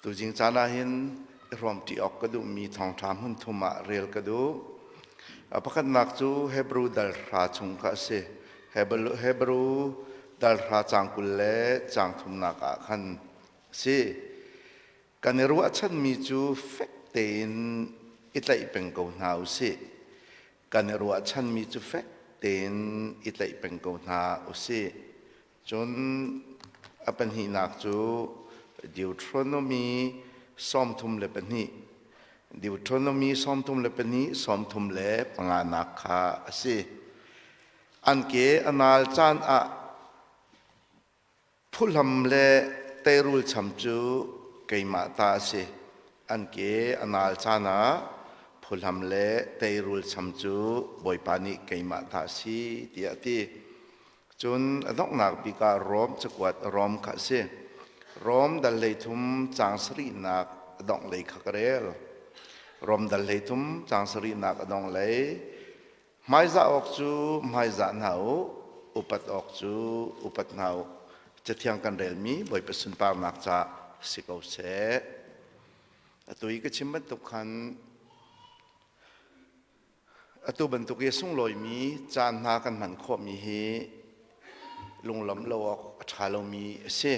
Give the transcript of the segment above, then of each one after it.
Tuzing caan ah hin i hrawmṭi awk ka duhmi thawngṭha hmun thum ah rel ka duh. A pakhatnak cu Hebrew dal hra chung kha a si. Hebrew dal hra caang 20 le caang thumnak ah khan a si. Kan i ruahchanmi cu fek tein i tlaih peng ko hna u sih. Kan i ruahchanmi cu fek tein i tlaih peng ko hna u sih. Cun a pahnihnak cu Deuteronomy 32, Deuteronomy 32, 35nak kha a si. An ke a nal caan ah phuhlam le teirul cham cu keimah ta a si. An ke a nal caan ah phuhlam le teirul cham cu Bawipa nih keimah ta a si tiah a ti. Cun a donghnak bik ah Rom cakuat Rom kha a si. Rom dal 13 caang sarihnak a donghlei kha ka rel. Rom dal 13 caang sarihnak a donghlei. Hmaizah awk cu hmaizah hna u, upat awk cu upat hna u. Cathiang kan relmi Bawipa sunparnak ca si ko seh. Atu i ka chim bantuk khan Atu bantuk i sunglawimi caan hna kan hman khawhmi hi lunglawmh lo awk a ṭha lomi a si.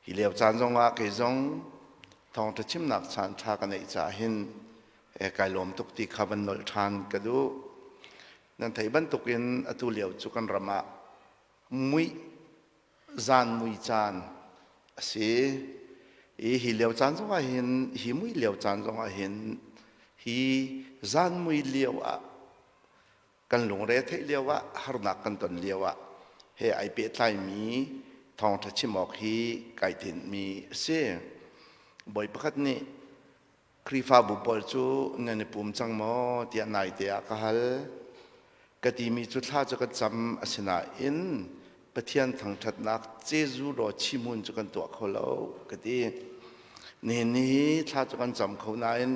Hi lio caan zongah kei zong thawngṭha chimnak caan ṭha ka neih caah hin kai lawm tuk ti kha van nolh ṭhan ka duh. Nan theih bantukin atu lio cu kan ram ah muih zan mui caan a si i hi lio caan zongah hin hi mui lio caan zongah hin hi zan mui lio ah kan lungre theih lio ah harnak kan ton lio ah he ai pehtlaimi thawngṭha chim awk hi kai tinhmi a si. Bawi pakhat nih Khrihfabu pawl cu nan i pum cang maw tiah naite ah ka hal. Ka timi cu thla cu kan cam asinain Pathian thangṭhatnak cezu law chimun cu kan tuah kho lo ka ti. Nihin ni hi thla cu kan cam kho nain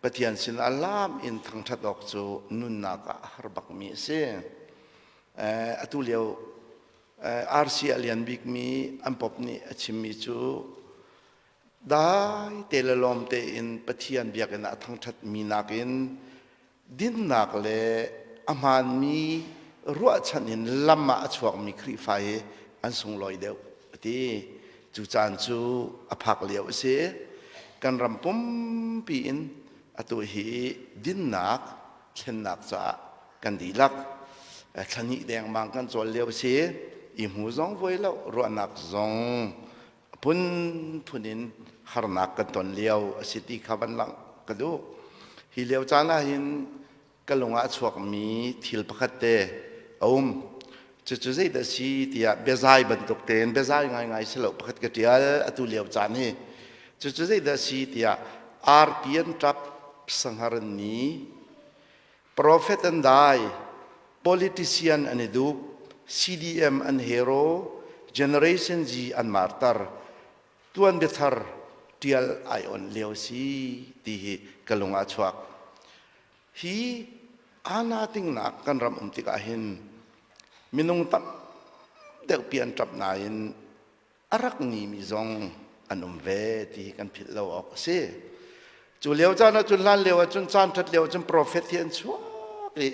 Pathian sin ah lam in thangṭhat awk cu nunnak ah a har bakmi a si. Atu lio RC a lian bikmi an pop nih a chimmi cu Dai te le lawm tein Pathian biakinn ah thangṭhatmi nakin dinnak le a hmaanmi ruahchan in lam ah a chuakmi Khrihfa hi an sunglawi deuh a ti. Cu caan cu a phak lio a si. Kan ram pumpi in atu hi dinnak thlennak caah kan dihlak thlahnih dengmang kan cawl lio a si. I hmu zong vuai lo, ruahnak zong A phunphun in harnak kan ton lio a si ti kha van langh ka duh. Hi lio caan ah hin ka lung ah a chuakmi thil pakhat te a um. Cucu zeidah si tiah biazai bantuk tein biazai ngaingai si lo pakhat ka ṭial atu lio caan hi. Cucu zeidah si tiah arpi an ṭap, sanghar an ni, Profet an dai, politician an i dup, CDM an hero, Generation G an martar, tuan biathar tial ai on lio si ti hi ka lung ah chuak. Hi ana tingnak kan ram um tikah hin minung tam deuh pi an ṭap nain a rak nimi zong an um ve ti kan philh lo awk a si. Cu lio caan ahcun hlan lio ahcun caan ṭhat lio ahcun profet hi an chuak i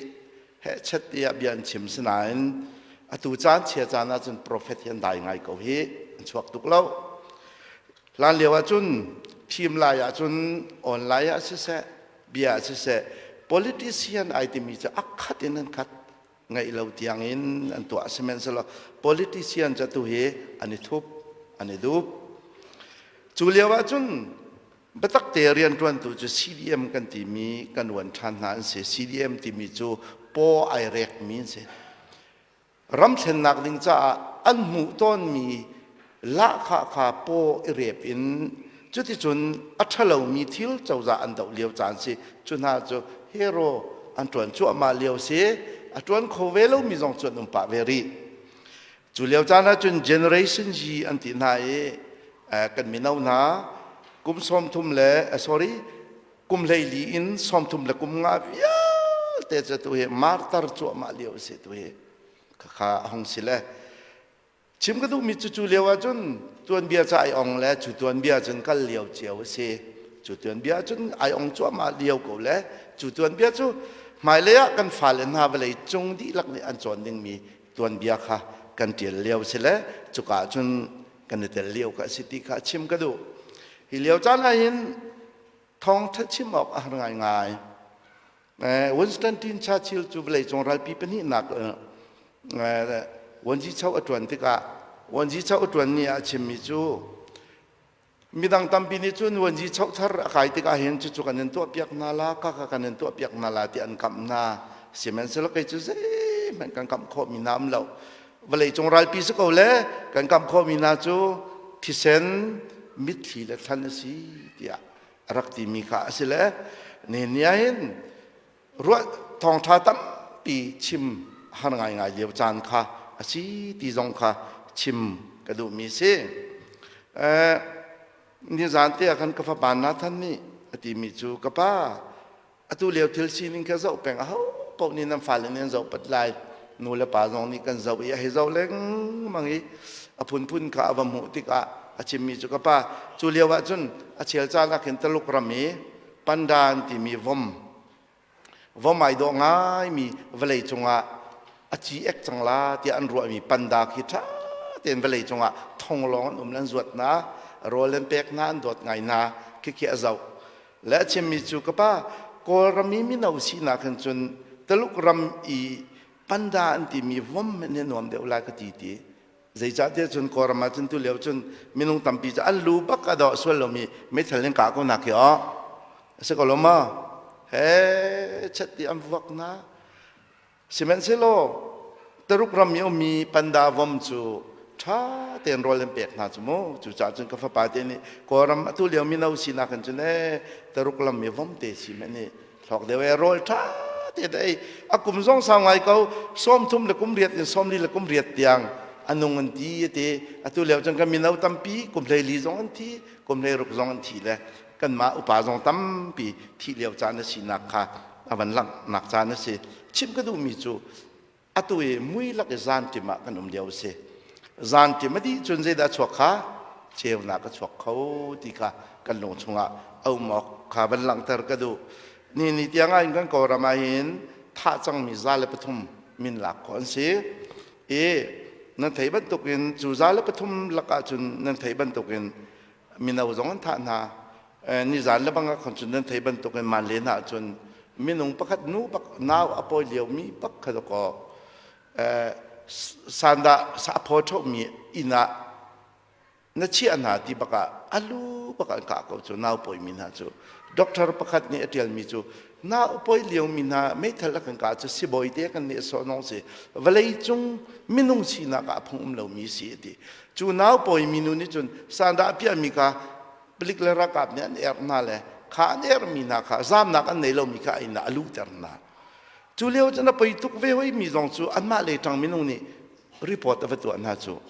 hehchet tiah bia an chim sinain atu caan chia caan ahcun profet hi an dai ngai ko hi an chuak tuk lo. Hlan lio ahcun thim lai ahcun online ah siseh bia ah siseh politician ai timi cu a khat in an khat ngeih lo tiangin an tuah sihmanhsehlaw politician cu atu hi an i thup an i dup cu lio ahcun biatak te rianṭuantu cu CDM kan timi kan uan ṭhan hna an si CDM timi cu paw ai rekmi an si ram thlennak ding caah an hmuh tawnmi lahkhah kha paw i rep in cuticun a ṭhalomi thil cozah an doh lio caan si cu hna cu hero an ṭuan cuahmah lio si a ṭuan kho ve lomi zong cu an um pah ve rih cu lio caan ah cun generation G an ti hna i kan mino hna kum 30 le sorry kum 14 in 30 le kum nga vialte cu tu hi martar cuahmah lio si tu hi khakha a hung si le. Chim ka duhmi cu cu lio ahcun tuanbia ca ai ong le cu tuanbia cun kal lio cio a si. Cu tuanbia cun ai ong cuahmah lio ko le cu tuanbia cu hmailei ah kan fale hna vawlei cung dihlak nih an cawn dingmi tuanbia kha kan ṭial lio si le cuka ah cun kan i tel lio kha a si ti kha chim ka duh. Hi lio caan ah hin thawngṭha chim awk a har ngaingai. Winston Churchill cu vawleicung ralpi pahnihnak vuanci a ṭuan tikah vuanci a ṭuan ni ah a chimmi cu midang tampi nih cun vuanci thar a kai tikah hin cucu kan in tuahpiak hna la khakha kan in tuahpiak hna la ti an kamh hna. Sihmanhsehlaw kei cu zeihmanh kan kamh khawhmi hna um lo. Vawleicung ralpi si ko le kan kamh khawhmi hna cu thisen mitthli le thlan a si tiah a rak timi kha a si le nihin ah hin ruah thawngṭha tampi chim har ngaingai lio caan kha a si ti zong kha chim ka duhmi si. Nizan te ah khan ka fapa Nathan nih a timi cu ka pa Atu lio thil sining kha zoh peng aho paoh nih nan fale nih an zoh pat lai. Nu le pa zong nih kan zoh i a hei zoh lengmang i a phunphun kha a va hmuh tikah a chimmi cu ka pa cu lio ah cun a chel caan ah khin Taluk ram i pandan timi vom vom ai dawh ngaimi vawlei cungah a ci ek cang la tiah an ruahmi panda khi ṭha tein vawlei cungah thong lawng an um le an zuat hna rawl an pek hna an dawt ngai hna khikhi a zoh Le a chimmi cu ka pa Kawlram i mino sinak hin cun Taluk ram i panda an timi vom in a nuam deuh lai ka ti ti. Zeicahtiah cun Kawlram ah cun tu lio cun minung tampi cu an lu bak a dawh sual lomi meithal in kah ko nak hi aw. A si ko lo maw? He chet ti an vuak na. Sihmanhsehlaw Taruk ram i ummi panda vom cu ṭha tein rawl an pek hna cu mu. Cucaah cun ka fapa te nih Kawlram atu lio mino sinak in cun ee Taruk lam i vom te si hmanh hi hlawk deuh ee rawl ṭha tein ei a kum zong sau ngai ko 30 le kum riat in 40 le kum riat tiang a nung an ti a ti atu lio cun kan mino tampi kum 14 zong an thi kum 16 zong an thi le kanmah upa zong tampi thih lio caan a sinak kha a van langhnak caan a si. Chim ka duhmi cu atu i mui lak i zanṭim ah kan um lio a si. Zanṭim a dih cun zeidah a chuak kha? Ceunak a chuak kho ti kha kan lung chungah a um awk kha van langhter ka duh. Ni ni tiang ah hin kan Kawlram ah hin thah cangmi 103 min lak khawh an si. I nan theih bantukin cu 103 lakah cun nan theih bantukin mino zong an thah hna nizan le bang ah khan cun nan thei bantukin man len ah cun minung pakhat nu bak nau a pawi lio mi bak kha kaw sandah sa phaw ṭhomi inn ah na chiah hna ti bak ah alu bak an kah ko cu nau pawi mi hna cu doctor pakhat nih a ṭialmi cu nau pawi lio mi hna meithal a kan kah cu sibawi te kan nih sawh nong si vawlei cung minung sinak ah a phung um lomi si a ti Cu nau pawimi nu nih cun sandah a piahmi kha palik le ralkap nih an erh hna le kha an erhmi hna kha zamnak an nei lomi kha a inn ah a luhter hna. Cu lio cun a poi tuk ve hoimi zong cu anmah lei ṭang minung nih report a va tuah hna cu.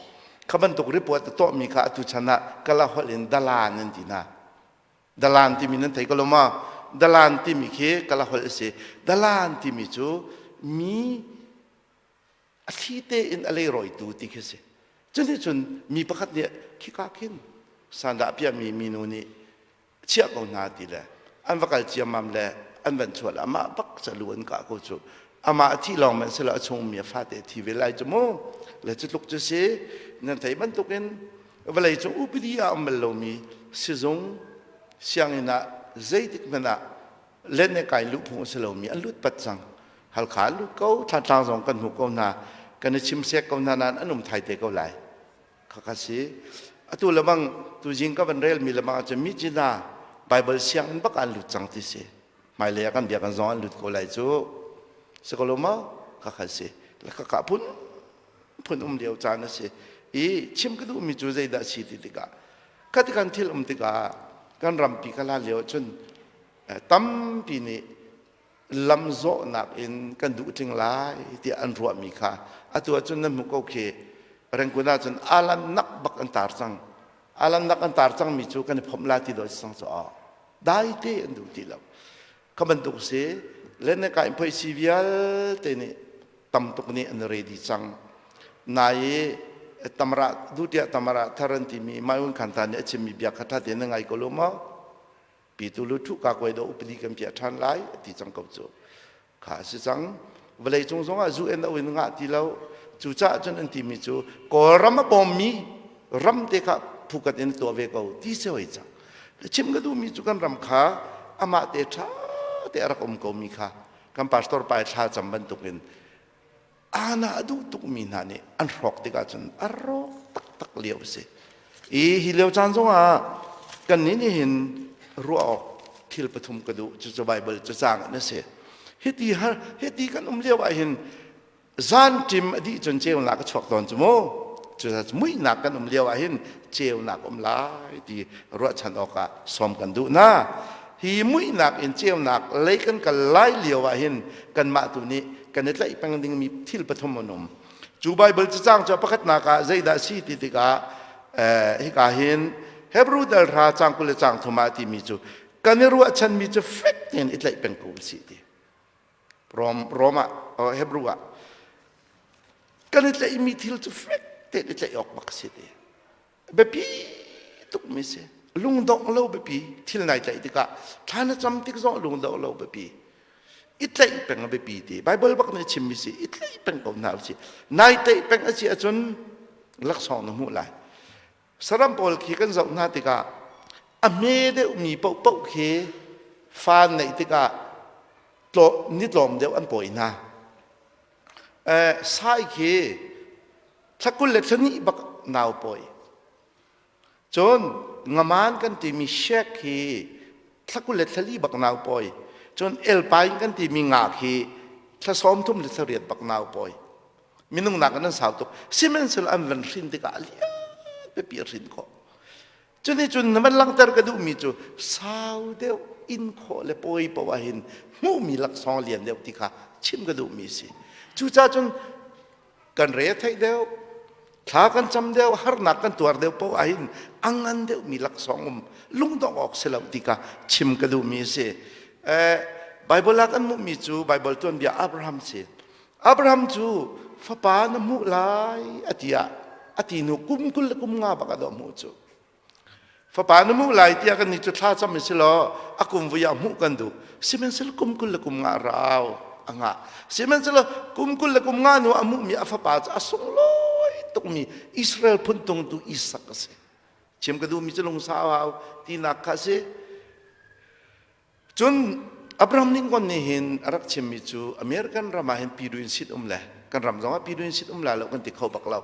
Kha bantuk report a tuahmi kha atu chan ah kala holh in dalan an ti hna. Dalan timi nan thei ko lo ma? Dalan timi khi kala holh a si. Dalan timi cu mi a thli tein a leirawitu ti khi si. Cuticun mi pakhat nih khika khin sandah piahmi minu nih chiah ko hna ti le an va kal ciammam le an van chuah le amah bak ca lu an kah ko cu amah a thih lawng man silo a chung mi a fate a thi ve lai cu mu le cu tluk cu si nan thei bantukin vawlei cung upadi ah um bal lomi sizung sianginn ah zeitik hmanh ah len le kai luh phung a si lomi an lut pat cang Halkha an lut ko Thantlang zong kan hmuh ko hna kan i chim sek ko hna nain an um thai te ko lai khakha si atu lebang tuzing ka van relmi lebang ahcun Myitkyina Bible sianginn bak an lut cang ti si hmailei ah kan biakinn zong an lut ko lai cu si ko lo maw khakha si khakha phun phun um lio caan a si i chim ka duhmi cu zeidah si ti tikah khati kan thil um tikah kan rampi ka hlan lio ahcun tampi nih lamzawhnak in kan duh ṭing lai tiah an ruahmi kha atu ahcun nan hmuh ko khi Rangoon ahcun alan nak bak an tar cang alan nak an tar cangmi cu kan i phomh la ti dawh cang cu dai te an duh ti lo kha bantuk si le ka in phoi si vialte nih tam tuk nih an ready cang nai i. Tamara dutiah Tamara thar an timi Mai Khan Tha nih a chimmi bia kha ṭha tein na ngai ko lo maw? Pitu lu thu ka koi do upadi kan piah ṭhan lai a ti cang ko cu. Kha a si cang. Vawlei cung zongah zu en lo in ngah ti lo. Cucaah cun an timi cu Kawlram a bawmmi ram te kha phukat in tuah ve ko ti si hoi cang. Chim ka duhmi cu kan ram kha amah te ṭha te a rak um komi kha kan pastor pa i thla cam bantukin ana a duh tukmi hna nih an hrawk tikah cun a rawk taktak lio a si. I hi lio caan zongah kannih nih hin ruah awk thil pathum ka duh cucu Baibal cacang in a si. Hiti har hiti kan um lio ah hin zan ṭim a dih cun ceunak a chuak tawn cu mu. Cucaah muihnak kan um lio ah hin ceunak um lai ti ruahchan awkah sawm kan duh hna. Hi muihnak in ceunak lei kan kal lai lio ah hin kanmah tu nih kan i tlaih peng dingmi thil pathum an um. Cu Baibal cacang cu pakhatnak ah zeidah a si ti tikah hika hin Hebrew dal hra cang 20 le cang thum ah timi cu kan i ruahchanmi cu fek tein i tlaih peng ko usih ti. Rom Rom ah Hebrew ah kan i tlaihmi thil cu fek tein i tlaih awk bak a si ti. Biapi tukmi si. Lungdongh lo biapi thil nai tlaih tikah thla na cam tik zong lungdongh lo biapi. I tlaih peng a biapi ti. Bible bak nih chimmi si i tlaih peng ko hna usih. Nai tlaih peng a si ahcun laksawng na hmuh lai. Saram pawl khi kan zoh hna tikah a hme deuhmi paohpaoh khi fa neih tikah ni tlawm deuh an pawi hna. Sai khi thla 20 le thla hnih bak nau pawi. Cun ngaman kan timi shek hi thla 20 le thla li bak nau pawi. Cun elpain kan timi nga khi thla 30 le thla riat bak nau pawi. Minung nak in an sau tuk. Sihmanhsehlaw an van hrin tikah a lian pipi a hrin khawh. Cuti cun na van langhter ka duhmi cu sau deuh in khawh le pawi paoh ahhin hmuhmi laksawng lian deuh ti kha chim ka duhmi a si. Cucaah cun kan re a theih deuh, thla kan cam deuh, harnak kan tuar deuh paoh ahhin a ngan deuhmi laksawng um lungdongh awk si lo ti kha chim ka duhmi a si. Bible ah kan hmuhmi cu Bible tuanbia Abraham si. Abraham cu fapa na hmuh lai a ti ah a ti hnu kum 20 le kum nga bak a dawh hmuh cu. Fapa na hmuh lai tiah kan nih cu thla cam si law a kum vui ah hmuh kan duh. Sihmanhsehlaw kum 20 le kum nga rau a ngah. Sihmanhsehlaw kum 20 le kum nga hnu a hmuhmi a fapa cu a sunglawi tukmi Israel phun tungtu Isak a si. Chim ka duhmi cu lungsau hau tinak kha a si. Cun Abraham Lincoln nih hin a rak chimmi cu American ram ah hin piduin sit um le kan ram zongah piduin sit um la lo kan ti kho bak lo.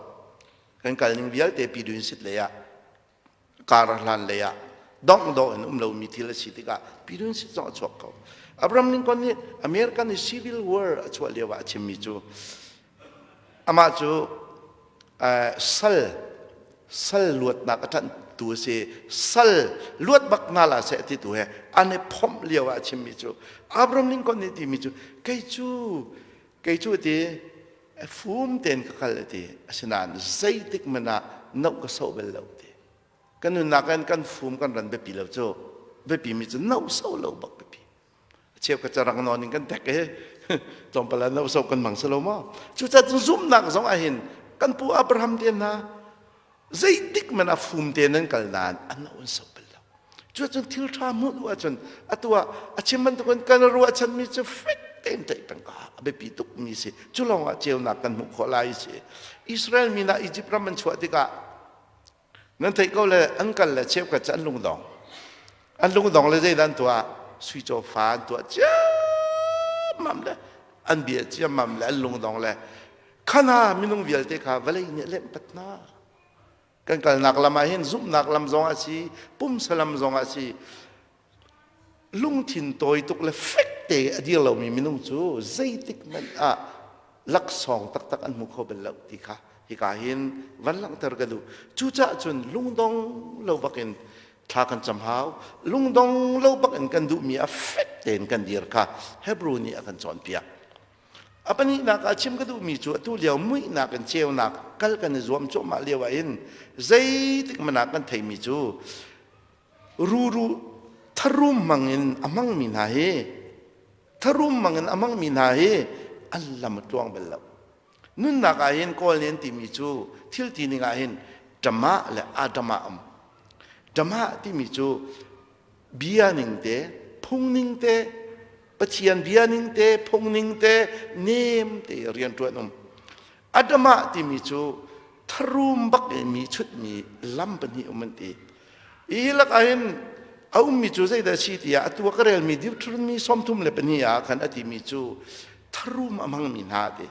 Kan kal ning vialte piduin sit lei ah kar hlan lei ah dongh dawh in um lomi thil a si tikah piduin sit zong a chuak ko. Abraham Lincoln nih American i Civil War a chuah lio ah a chimmi cu Amah cu sal sal luatnak a ṭanhtu a si. Sal luat bak hna la seh ti tu he an i phomh lio ah a chimmi cu Abraham Lincoln nih timi cu kei cu kei cu ti fum tein ka kal a ti. Asinain zeitik hmanh ah noh ka soh bal lo ti. Kan nunnak in kan fum kan ran biapi lo cu biapi mi cu noh soh lo bak biapi. Cheu ka carang nawn in kan tek i tlawmpal ah no so kan mang si lo maw? Cucaah cun zumhnak zong ah hin kan pu Abraham te hna zeitik man a fum te nan kal nain an no an so bal lo. Cucun thil ṭha hmuh duh ahcun atu ah a chim bantukin kan ruahchanmi cu fek tein tlaih peng ka a biapi tukmi si. Cu lawngah ceunak kan hmuh khawh lai si. Israel mi hna Egypt ram an chuah tikah Nan theih ko le an kal le cheukhat cu an lungdong. An lungdong le zeidah an tuah? Sui cawfa an tuah ciammam le an bia ciammam le an lungdong le khana minung vialte kha vawlei nih a lemh pat hna. Kan kalnak lam ah hin zumhnak lam zong a si, pumsa lam zong a si. Lungthin tawi tuk le fek te a dir lomi minung cu zeitik hmanh ah laksawng taktak an hmu kho bal lo ti kha hika hin van langhter ka duh. Cucaah cun lungdong lo bakin thla kan cam hau. Lungdong lo bakin kan duhmi a fek tein kan dir kha Hebrew nih a kan cawnpiak. A pahnihnak ah chim ka duhmi cu atu lio muihnak in ceunak kal kan i zuam cuahmah lio ah hin zeitik hmanh ah kan theimi cu ruru tharum hmangin a hmangmi hna hi tharum hmangin a hmangmi hna hi an lam a tluang bal lo. Nunnak ah hin Kawl nih an timi cu thil ti ning ah hin Dama le Adama um. Dama timi cu bia ning te, phung ning te, Pathian bia ning te, phung ning te, nem te rianṭuan um. Adama timi cu tharum bak i mi chutmi lam pahnih um an ti. Hi lak ahhin a ummi cu zeidah a si tiah atu a ka relmi Deuteronomy 32 ah khan a timi cu tharum a hmangmi hna a ti.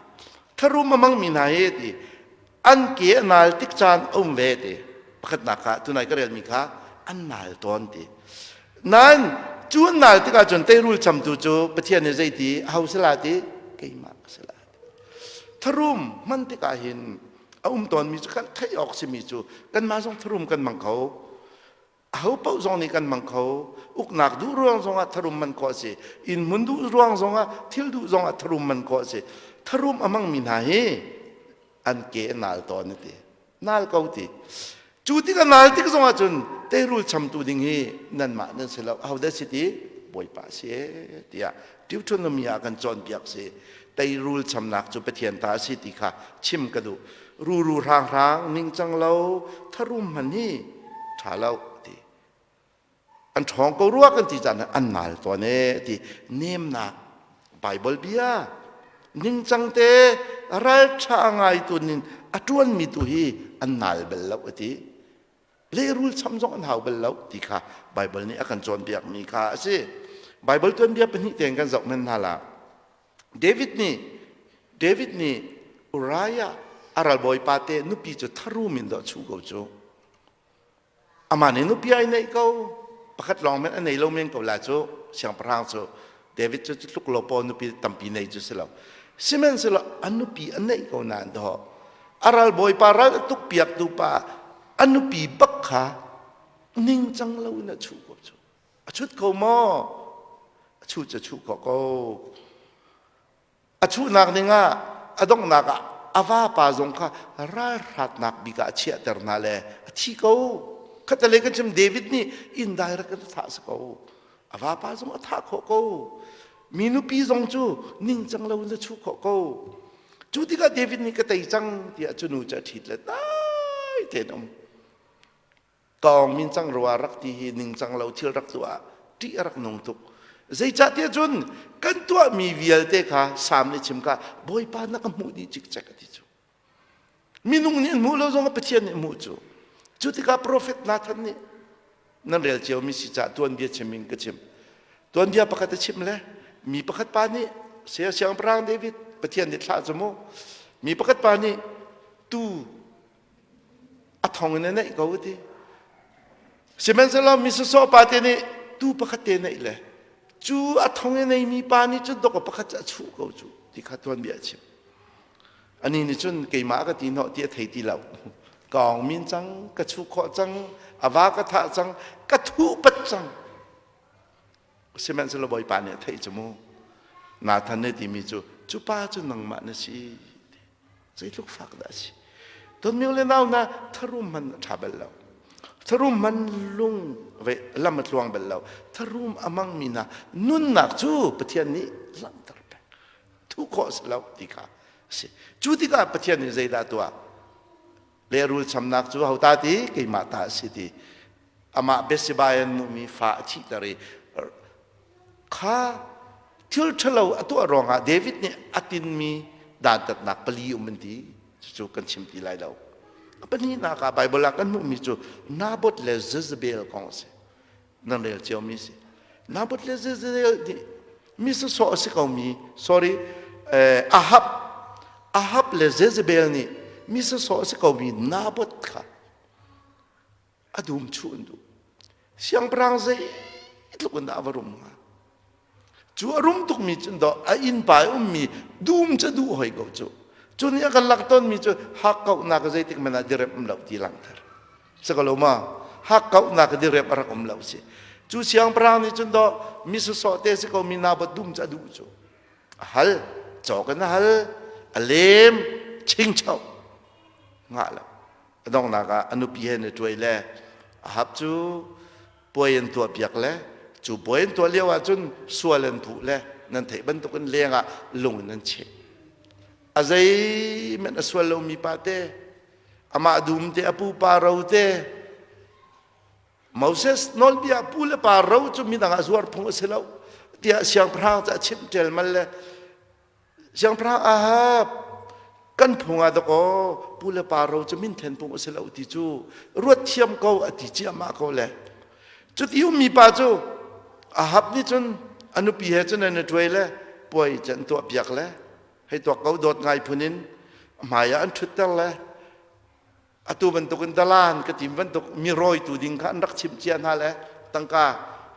Tharum a hmangmi hna hi ti an ke a nal tik caan a um ve ti. Pakhatnak kha tunai ka relmi kha an nal tawn ti. Nain cu an nal tikah cun teirul chamtu cu Pathian nih zeiti aho si la ti keimah ka si la. Tharum hman tikah hin a um tawnmi cu kan theih awk simi cu kanmah zong tharum kan hmang kho. Aho paoh zong nih kan hmang kho. Uknak duh ruang zongah tharum hman khawh a si. Inn hmun duh ruang zongah thil duh zongah tharum hman khawh a si. Tharum a hmangmi hna hi an ke a nal tawn a ti. Nal ko ti. Cu tik a nal tik zongah cun teirul chamtu ding hi nanmah nan si lo. Ahodah si ti? Bawipa si e tiah Deuteronomy ah kan cawnpiak si. Teirul chamnak cu Pathian ta a si ti kha chim ka duh. Ruru hranghrang ningcang lo tharum hman hi ṭha lo ti. An ṭhawng ko rua kan ti caan ah an nal tawn e ti nemnak Bible bia ningcang te ralṭha ngai tu nin a ṭuanmi tu hi an nal bal lo a ti. Lehrul cham zong an hau bal lo ti kha Bible nih a kan cawnpiakmi kha a si. Bible tuanbia pahnih tein kan zoh men hna la. David nih David nih Uriah a ralbawipa te nupi cu tharum in dawh chuh ko cu. Amah nih nupi ai neih ko. Pakhat lawng men a nei lo men ko la cu siangpahrang cu David cu tluk lo paw nupi tampi nei cu si lo. Sihmanhsehlaw a nupi a neih ko nain dawh a ralbawipa ral a tuk piaktu pa a nupi bak kha ningcang lo in a chuh ko cu. A chut ko maw? A chuh cu a chuh khawh ko. A chuhnak dingah a donghnak ah a vapa zong kha ralhratnak bik ah a chiahter hna le a thi ko. Khatalei kan chim David nih indirect in a thah si ko. A vapa zong a thah khawh ko. Mi nupi zong cu ningcang lo in a chuh khawh ko. Cu tikah David nih ka tei cang tiah cu nu cu a ṭhit le dai tein um. Tawng min cang rua rak ti hi ningcang lo thil rak tuah ṭih a rak nung tuk. Zeicahtiah cun kan tuahmi vialte kha Salm nih chim ka Bawipa na ka hmuh dih cikcek a ti cu. Minung nih an hmuh lo zongah Pathian nih hmuh cu. Cu tikah profet Nathan nih nan rel ciomi si caah tuanbia chim in ka chim. Tuanbia pakhat a chim le mi pakhat pa nih saya siangpahrang David Pathian nih thlah cu mu mi pakhat pa nih tu a thong in a neih ko ti sihmanhsehlaw mi sawsawh pa te nih tu pakhat te neih le cu a thong in neimi pa nih cun dawk pakhat cu a chuh ko cu ti kha tuanbia a chim ani nih cun keimah ka ti hnawh ti a thei ti lo ka ong min cang ka chuh khawh cang a va ka thah cang ka thuh pat cang sihmanhsehlaw bawipa nih a theih cu mu Nathan nih timi cu cu pa cu nangmah na si Zeitluk fak dah a si. Tonmio le nau na tharum man a ṭha bal lo. Tharum man lung ve lam a tluang bal lo. Tharum a mangmi hna nunnak cu Pathian nih langhter peng. Thuh khawh si lo ti kha a si. Cu tikah Pathian nih zeidah tuah? Lehrul chamnak cu ho ta ti keimah ta a si ti. Amah Bathsheba in hmuhmi fa a thihter i kha thil ṭhalo a tuah ruangah David nih a tinmi dantatnak pali um an ti cucu kan chim ti lai lo a pahnihnak ah Bible ah kan hmuhmi cu Naboth le Jezebel kong a si nan rel ciomi a si Naboth le Jezebel nih mi sawsawh a si komi sorry Ahab Ahab le Jezebel nih mi sawsawh a si komi Naboth kha a dum chuh an duh siangpahrang zeitluk in dah a va rum hnga cu a rum tukmi cun dawh a innpa i ummi dum cu duh hoi ko cu cu nih a kan lak tawnmi cu hakkauhnak zeitik hmanh ah direm um lo ti langhter si ko lo ma hakkauhnak direm a rak um lo si cu siangpahrang nih cun dawh mi sawsawh te si ko mi Naboth dum cu a duh cu a hal cawk in a hal a lem chingcho ngah lo A donghnak ah a nupi he an i ṭuai le Ahab cu puai an tuahpiak le cu puai an tuah lio ahcun sual an puh le nan theih bantukin leng ah lung in an cheh. A zeihmanh a sual lomi pa te. Amah dum te a pupa ro te Moses nawlbia pu le pa ro cu midang ah zuar phung a si lo tiah siangpahrang cu a chimh ṭelmal le siangpahrang Ahab kan phung ah dakaw pu le pa ro cu min thlen phung a si lo ti cu ruat thiam ko a ti ciahmah ko le cuti ummi pa cu Ahab nih cun a nupi he cun an i ṭuai le puai cu an tuah piak le hei tuak ko dawt ngai phun in hmai ah an ṭhutter le atu bantukin dalan ka tim bantuk mi rawitu ding kha an rak chimh cia hna le tangka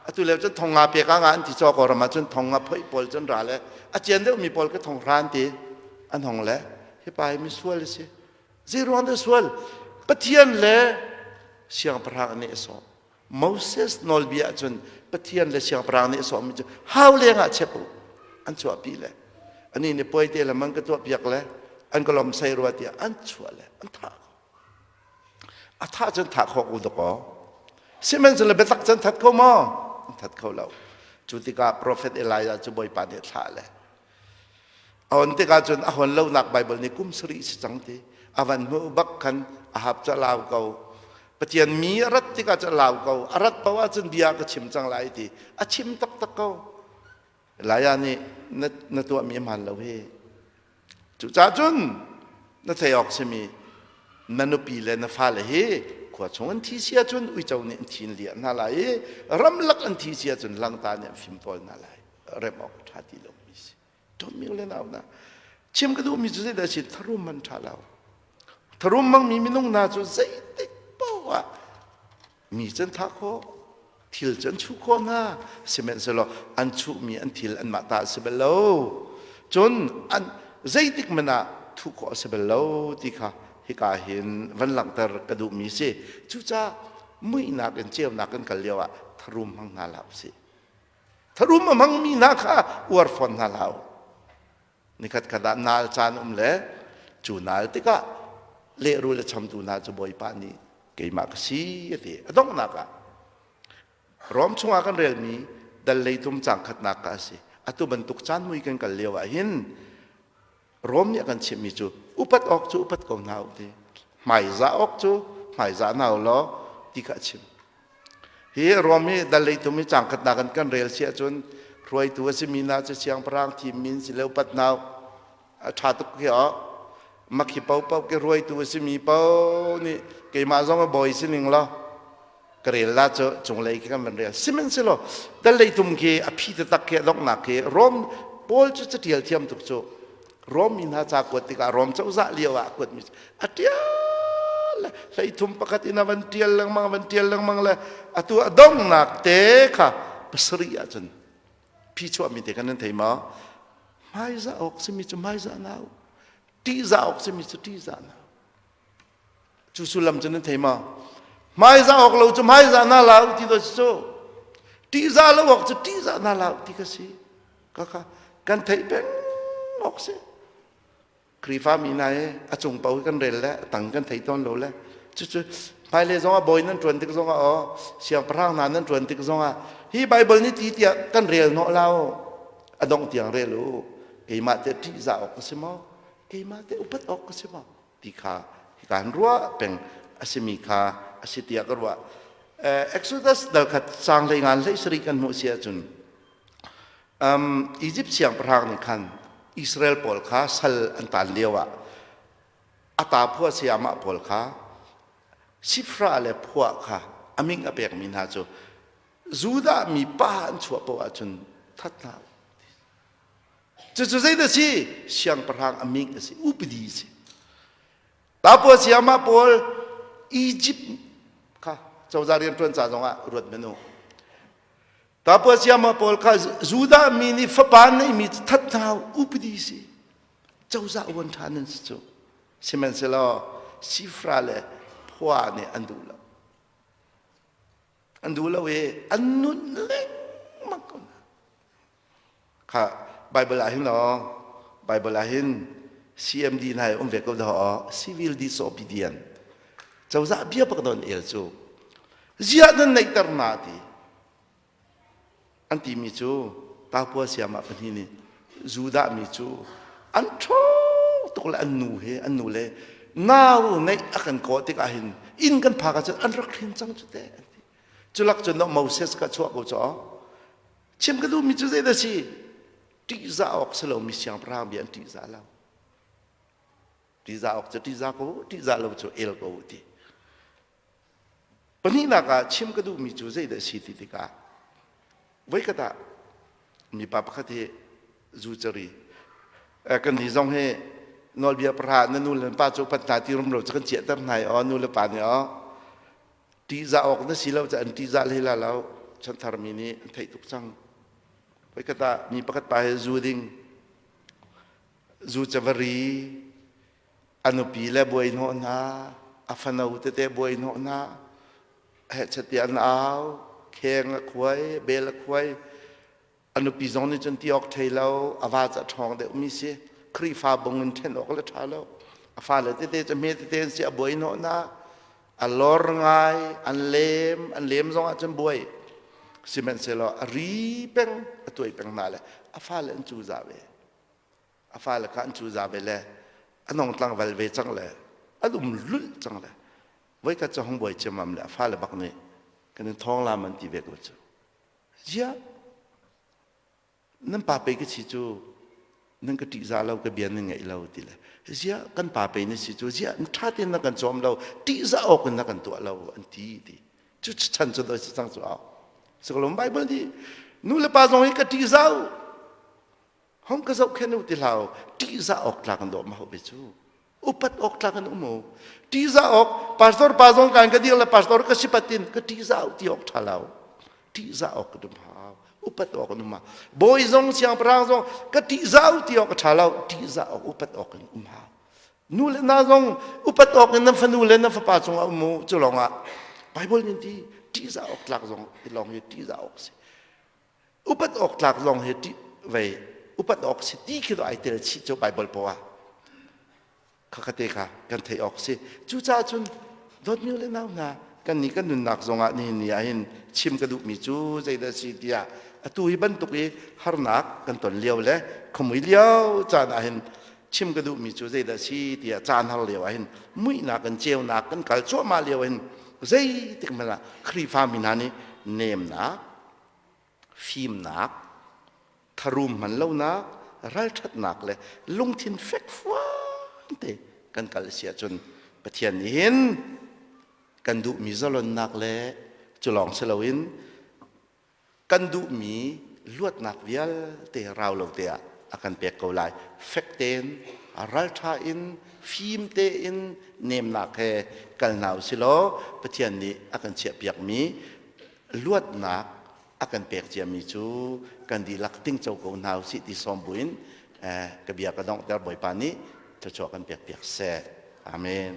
atu leo cun thong nga pek nga an ti caw ko ram ah cun thong nga phoih pawl cun ra le a cian deuh mi pawl ka thong hra an ti an hong le hi pa hi mi sual a si zei ruang dah sual Pathian le siangpahrang nih a sawh Moses nawlbia ahcun Pathian le siangpahrang nih a sawhmi cu hau lengah chep u an chuahpi le ani nih puai te le man ka tuahpiak le an ka lom sei rua tiah an chuah le an thah ko a thah cun thah khawh ko dakaw sihmanhsehlaw biatak cun that kho maw an that kho lo cu tikah profet Elijah cu Bawipa nih a thlah le A on tikah cun a hawn lonak Baibal nih kum sarih si cang ti a van hmuh bak khan Ahab cu a lau ko. Pathian mi a rat tikah cu a lau ko. A rat paoh ahcun bia ka chim cang lai ti a chim taktak ko. Elijah nih na, na tuahmi a hmaan lo hi. Cucaah cun na thei awk simi na nupi le na fale hi khua chung an thi si ahcun uico nih an thi in liah hna lai i ramlak an thi si ahcun langta nih an fimtawl hna lai. Rem awk a ṭha ti lomi si. Tonmi le nau na chim ka duhmi cu zeidah si tharum man ṭha lo tharum mangmi minung hna cu zeitik paoh ah mi cu an thah khawh thil cu an chuh khawh hna sihmanhsehlaw an chuhmi an thil anmah ta a si bal lo cun an zeitik hmanh ah thuh khawh a si bal lo ti kha hika hin van langhter ka duhmi si cucaah muihnak in ceunak kan kal lio ah tharum hmang hna hlah usih Tharum a hmangmi hna kha uar fawn hna hlah u. Nikhat khat ah naal caan um le cu naal tikah lehrul a chamtu hna cu Bawipa nih keimah ka si a ti. A donghnak ah Rom chungah kan relmi dal leitum cang khatnak ka a si. Atu bantuk caan mui kan kal lio ah hin Rom nih a kan chimhmi cu upat awk cu upat ko hna u ti. Hmaizah awk cu hmaizah hna u law ti kha a chim. Hi Rom hi dal leitum hi cang khatnak in kan rel si ahcun hruaitu a simi hna cu siangpahrang thimmi an si le upat hna a ṭha tuk khi aw makhi paohpaoh ke hruaitu a simi paoh nih keimah zong a bawi si ning law ka rel la cu cunglei khi kan van rel sihmanhsehlaw dal leitum khi a phi taktak khi a donghnak khi Rom Paul cu catial thiam tuk cu Rom mi hna ca kuat tikah Rom cozah lio ah kuat mi a ṭial le hleithum pakhat in a van ṭial lengmang van ṭial lengmang le atu a donghnak te kha pasarih ahcun phi chuahmi te kan nan thei maw hmaizah awk simi cu hmaizah nau ṭihzah awk simi cu ṭihzah nau Cu sullam cu nan thei maw? Hmaizah awk lo cu hmaizah na la ti do cu. Ṭihzah lo awk cu ṭihzah na la ti ka si. Ka kha kan theih peng awk si. Khrihfa mi hna hi a cung paoh kan rel le a tang kan thei tawn lo le cucu hmailei zongah bawi nan ṭuan tik zongah aw siangpahrang hna nan ṭuan tik zongah hi Baibal nih ti tiah kan rel hnawh lo a dongh tiang rel u keimah te ṭihzah awk ka si maw keimah te upat awk ka si maw ti kha hika han ruah peng a simi kha a si tiah ka ruah. Exodus dal khat sang hlei ngan hlei sarih kan hmuh si ahcun um, Egypt siangpahrang nih khan Israel pawl kha sal an tan lio ah a ta phua sayamah pawl kha Sifra le Phuah kha a min a pekmi hna cu Judah mi pa an chuah paoh ahcun that hna Cucu zeidah si? Siangpahrang a min a si, upadi a si. Papua siamah pawl Egypt kha cozah rianṭuan ca zongah ruat menu. Papua siamah pawl kha Judah mi nih fapa neihmi that hna upadi si. Cozah uan ṭhan an si cu. Sihmanhsehlaw Sifra le Phua nih an duh lo. An duh lo i an nun lengmang ko hna. Kha Bible ah hin law Bible ah hin CMD hna um ve ko dah civil disobedient cozah bia bak don el cu ziah nan neihter na ti an timi cu Papua siamah pahnih nih Judah mi cu an ṭhawng tuk le an nu he an nu le Nau neih a kan kawh tikah hin inn kan phak ahcun an rak hrin cang cu teh an ti. Culak cun Moses ka chuah ko caw. Chim ka duhmi cu zeidah si? Ṭihzah awk si lomi siangpahrang bia an ṭihzah lo. Ṭihzah awk cu ṭihzah ko, ṭihzah lo cu el ko ti. Pahnihnak ah chim ka duhmi cu zeidah si ti tikah voikhat ah mipa pakhat hi zu cari kan nih zong hi nawlbia pahra na nu le pa cu upat hna ti rumro cu kan chiahter hna i aw nu le pa nih aw ṭihzah awk na si lo ca an ṭihzah hlei la lo chanthar mi nih an theih tuk cang voikhat ah mi pakhat pa hi zu ding zu cavari a nupi le buai hnawh hna a fano tete buai hnawh hna hehchet tiah an au kheng a khuai bel a khuai a nupi zong nih cun ti awk thei lo a va ca ṭhawng deuh mi si Khrihfa bung in ṭhen awk le ṭha lo a fale tete cu hme tete an si a buai hnawh hna a lor ngai an lem an lem zong ah cun buai sihmanhsehlaw a ri peng a tuai peng hna le a fale an cu za ve a fale kha an cuza ve le a nong tlangval ve cang le an um lulh cang le voikhat cu hong buai ciammam le a fale bak nih kan in thawng lam an ti ve ko cu ziah nan pa pe ka si cu nan ka ṭihzah lo ka bia nan ngaih lo ti le ziah kan pa pe na si cu ziah ṭha tein na kan cawm lo ṭihzah awk in na kan tuah lo an ti ti cu chan cu doi si cang cu au sikalom Bible nih nu le pa zong hi ka ṭihzah u Hong ka zohkhenh u ti hlah u. Ṭihzah awk tlak an dawh ma hau ve cu. Upat awk tlak an um u. Ṭihzah awk pastor pa zong kan ka dir le pastor ka si patin ka ṭihzah u ti awk ṭha lo. Ṭihzah awk ka dum hau. Upat awk an um hau. Bawi zong siangpahrang zong ka ṭihzah u ti awk a ṭha lo. Ṭihzah awk upat awk in um hau. Nu le na zong upat awk in nan fanu le nan fapa cungah um u. Cu lawngah Bible nih ti ṭihzah awk tlak zong lawng hi ṭihzah awk si. Upat awk tlak zong hi ṭih vei upat awk si ti khi ai tel chih cu Bible poah khakate kha kan theih awk si. Cucaah cun dawtmi le nau hna kan nih kan nunnak zongah nihin ni ah hin chim ka duhmi cu zeidah si tiah atu hi bantuk i harnak kan ton lio le khuamui lio caan ah hin chim ka duhmi cu zeidah si tiah caan har lio ah hin muihnak kan ceunak kan kal cuahmah lio hin zeitik hmanh ah Khrihfa mi hna nih nemnak fimnak, tharum hman lonak, ralṭhatnak le lungthin fekfuan te kan kal si ahcun Pathian nih hin kan duhmi zalonnak le cu lawng si loin kan duhmi luatnak vialte rau lo te ah a kan pek ko lai. Fek tein, ralṭha in, fim tein nemnak he kal hna u silaw Pathian nih a kan chiahpiakmi luatnak a kan pek ciami cu kan dihlak tingco ko hna usih ti sawm buin ka bia ka donghter Bawipa nih thluachuah kan pek piak seh. Amen.